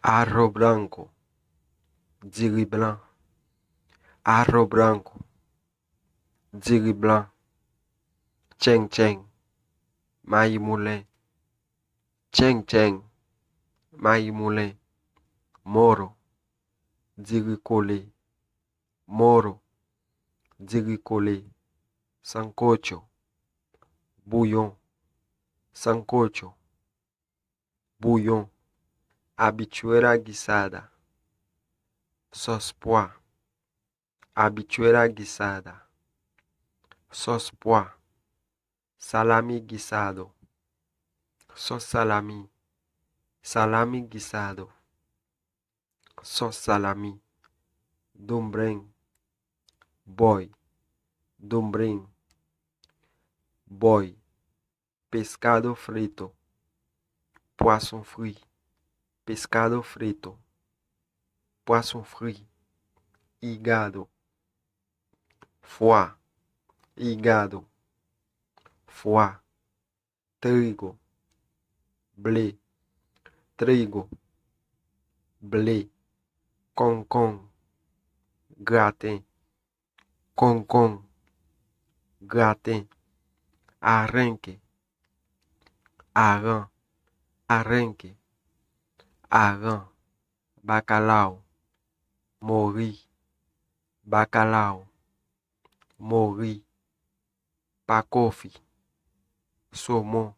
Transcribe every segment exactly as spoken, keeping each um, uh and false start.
Arroz branco, diri blan. Arroz branco, diri blan. Tcheng tcheng, mayi moulen. Tcheng tcheng, mayi moulen. Moro, diri kole. Moro, diri kole. Sancocho, bouyon. Sancocho, bouyon. Habichuela guisada, sòs pwa. Habichuela guisada, sòs pwa. Salami guisado, sòs salami. Salami guisado, sòs salami. Dumpling, bòy. Dumpling, bòy. Pescado frito, pwason fri. Pescado frito, pwason fri. Hígado, fwa. Hígado, fwa. Trigo, ble. Trigo, ble. Kongkong, graten. Kongkong, graten. Arenke, aran. Arenke, aran. Bakalao, mori. Bakalao, mori. Pakofi, somon.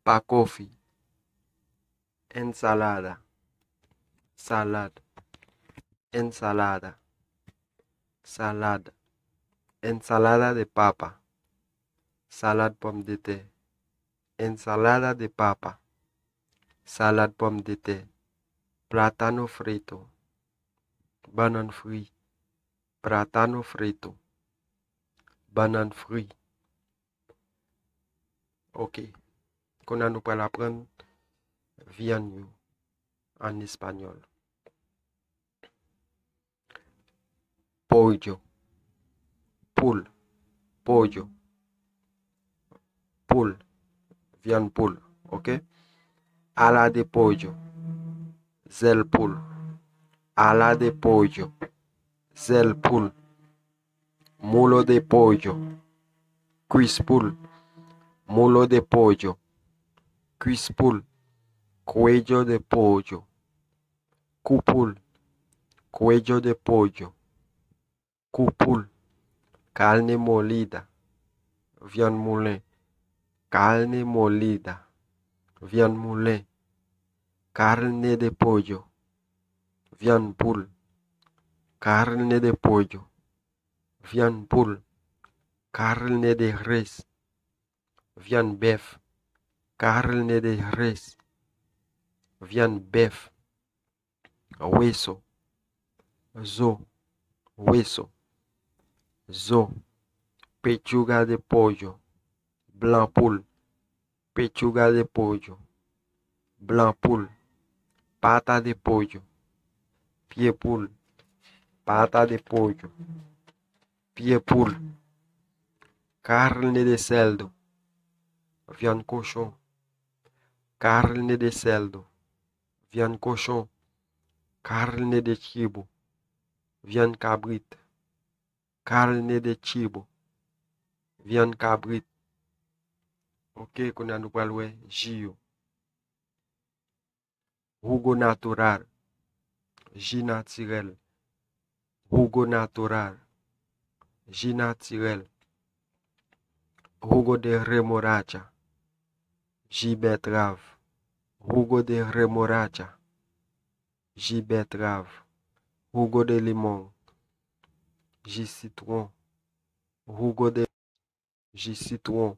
Pakofi. Ensalada, salad. Ensalada, salad. Ensalada de papa, salad pòmdetè. Ensalada de papa, salad pòmdetè. Plátano frito, bannann fri. Plátano frito, bannann fri. Ok. Kounye a nou pral aprann vyann yo an espanyòl. Pollo, poul. Pollo, poul. Vyann poul, ok? Ala de pollo, zèl poul. Ala de pollo, zèl poul. Muslo de pollo, kwis poul. Muslo de pollo, kwis poul. Cuello de pollo, kou poul. Cuello de pollo, kou poul. Carne molida, vyann moulen. Carne molida, vyann moulen. Carne de pollo, vyann poul. Carne de pollo, vyann poul. Carne de res, vyann bèf. Carne de res, vyann bèf. Hueso, zo. Hueso, zo. Pechuga de pollo, blan poul. Pechuga de pollo, blan poul. Pata de pollo, pye poul. Pata de pollo, pye poul. Carne de cerdo, vyann kochon. Carne de cerdo, vyann kochon. Carne de chivo, vyann kabrit. Carne de chivo, vyann kabrit. Ok, kounye a nou pral wè ji yo. Jugo natural, ji natirèl. Jugo natural, ji natirèl. Jugo de remolacha, ji bètrav. Jugo de remolacha, ji bètrav. Jugo de limón, ji sitwon. Jugo de, ji sitwon.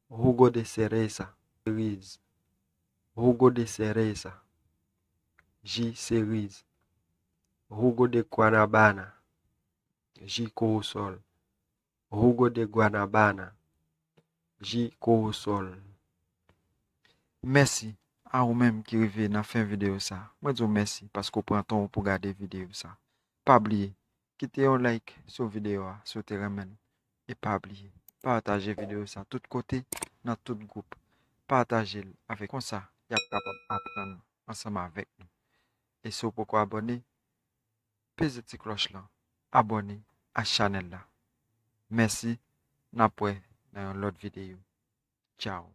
Jugo de cereza, seriz. Jugo de cereza, ji seriz. Jugo de guanabana, ji kowosòl. Jugo de guanabana, ji kowosòl. Mèsi a ou menm ki rive nan fen videyo sa. Mwen di w mèsi paske w pran tan w pou gade videyo sa. Pa bliye, kite yon like sou videyo a si w te renmen l. E pa bliye, pataje videyo sa tout kote, nan tout gwoup. Pataje l avèk, konsa y ap kapab aprann ansanm avèk nou. E si w poko abòne, peze ti klòch lan, abòne a chanèl la. Mèsi, n ap wè nan yon lòt videyo. Tchao.